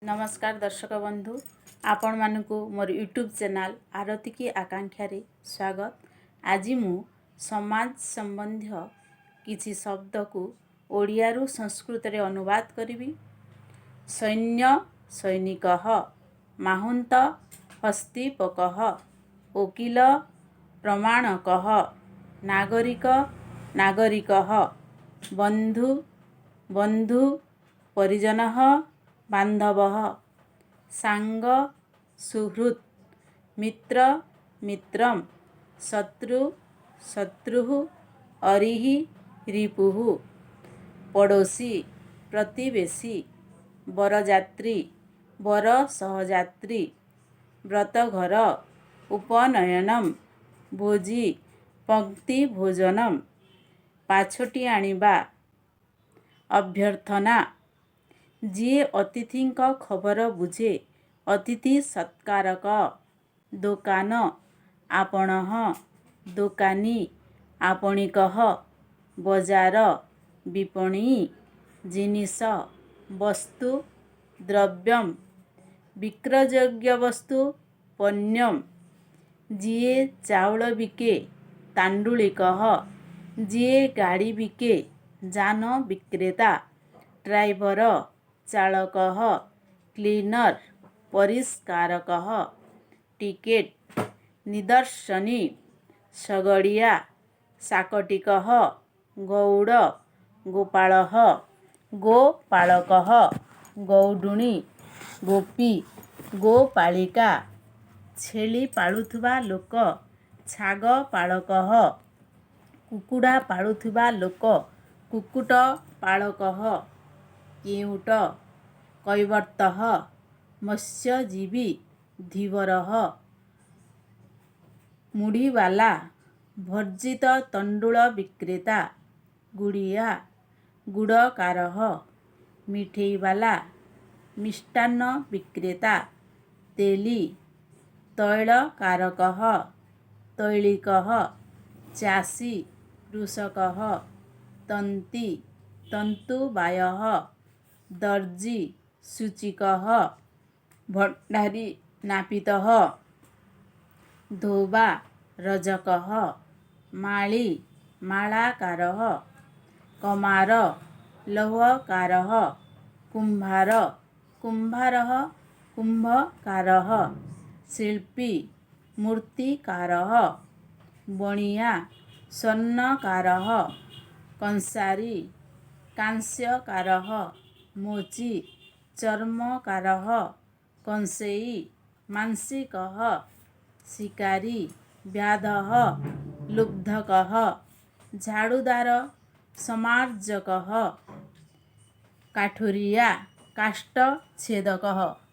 ନମସ୍କାର ଦର୍ଶକ ବନ୍ଧୁ, ଆପଣମାନଙ୍କୁ ମୋର ୟୁଟ୍ୟୁବ୍ ଚ୍ୟାନେଲ୍ ଆରତୀ କି ଆକାଂକ୍ଷାରେ ସ୍ୱାଗତ। ଆଜି ମୁଁ ସମାଜ ସମ୍ବନ୍ଧୀୟ କିଛି ଶବ୍ଦକୁ ଓଡ଼ିଆରୁ ସଂସ୍କୃତରେ ଅନୁବାଦ କରିବି। ସୈନ୍ୟ, ସୈନିକଃ। ମାହୁନ୍ତ, ହସ୍ତିପକଃ। ଓକିଲ, ପ୍ରମାଣକଃ। ନାଗରିକ, ନାଗରିକଃ। ବନ୍ଧୁ, ବନ୍ଧୁ ପରିଜନଃ, ବାନ୍ଧବଃ। ସାଙ୍ଗ, ସୁହୃତ୍। ମିତ୍ର, ମିତ୍ରମ୍। ଶତ୍ରୁ, ଶତ୍ରୁଃ। ଅରିଃ, ରିପୁଃ। ପଡ଼ୋଶୀ, ପ୍ରତିବେଶୀ। ବରଯାତ୍ରୀ, ବର ସହଯାତ୍ରୀ। ବ୍ରତଘର, ଉପନୟନମ୍। ଭୋଜି, ପଂକ୍ତି ଭୋଜନମ୍। ପାଛୋଟି ଆଣିବା, ଅଭ୍ୟର୍ଥନା। ଯିଏ ଅତିଥିଙ୍କ ଖବର ବୁଝେ, ଅତିଥି ସତ୍କାରକ। ଦୋକାନ, ଆପଣଃ। ଦୋକାନୀ, ଆପଣିକଃ। ବଜାର, ବିପଣୀ। ଜିନିଷ, ବସ୍ତୁ, ଦ୍ରବ୍ୟମ୍। ବିକ୍ରୟଯୋଗ୍ୟ ବସ୍ତୁ, ପଣ୍ୟମ୍। ଯିଏ ଚାଉଳ ବିକେ, ତାଣ୍ଡୁଳିକଃ। ଯିଏ ଗାଡ଼ି ବିକେ, ଯାନ ବିକ୍ରେତା, ଡ୍ରାଇଭର, ଚାଳକଃ। କ୍ଲିନର, ପରିଷ୍କାରକଃ। ଟିକେଟ, ନିଦର୍ଶନୀ। ଶଗଡ଼ିଆ, ଶାକଟିକଃ। ଗଉଡ଼, ଗୋପାଳଃ, ଗୋପାଳକଃ। ଗଉଡ଼ୁଣୀ, ଗୋପୀ, ଗୋପାଳିକା। ଛେଳି ପାଳୁଥିବା ଲୋକ, ଛାଗପାଳକଃ। କୁକୁଡ଼ା ପାଳୁଥିବା ଲୋକ, କୁକ୍କୁଟ ପାଳକଃ। କେଉଟ, କୈବର୍ତ୍ତଃ। ମତ୍ସ୍ୟଜୀବୀ, ଧୀବରଃ। ମୁଢ଼ିବାଲା, ଭର୍ଜିତ ତଣ୍ଡୁଳ ବିକ୍ରେତା। ଗୁଡ଼ିଆ, ଗୁଡ଼କାରଃ। ମିଠେଇବାଲା, ମିଷ୍ଟାନ୍ନ ବିକ୍ରେତା। ତେଲି, ତୈଳକାରକଃ, ତୈଳିକଃ। ଚାଷୀ, କୃଷକଃ। ତନ୍ତୀ, ତନ୍ତୁବାୟଃ। ଦର୍ଜି, ସୂଚିକଃ। ଭଣ୍ଡାରୀ, ନାପିତଃ। ଧୋବା, ରଜକଃ। ମାଳୀ, ମାଳାକାରଃ। କମାର, ଲୌହକାରଃ। କୁମ୍ଭାର, କୁମ୍ଭାରଃ, କୁମ୍ଭକାରଃ। ଶିଳ୍ପୀ, ମୂର୍ତ୍ତିକାରଃ। ବଣିଆ, ସ୍ୱର୍ଣ୍ଣକାରଃ। କଂସାରୀ, କାଂସ୍ୟକାରଃ। ମୋଚି, ଚର୍ମକାରଃ। କଂସେଇ, ମାଂସିକଃ। ଶିକାରୀ, ବ୍ୟାଧଃ, ଲୁବ୍ଧକଃ। ଝାଡ଼ୁଦାର, ସମାର୍ଜକଃ। କାଠୁରିଆ, କାଷ୍ଠଚ୍ଛେଦକଃ।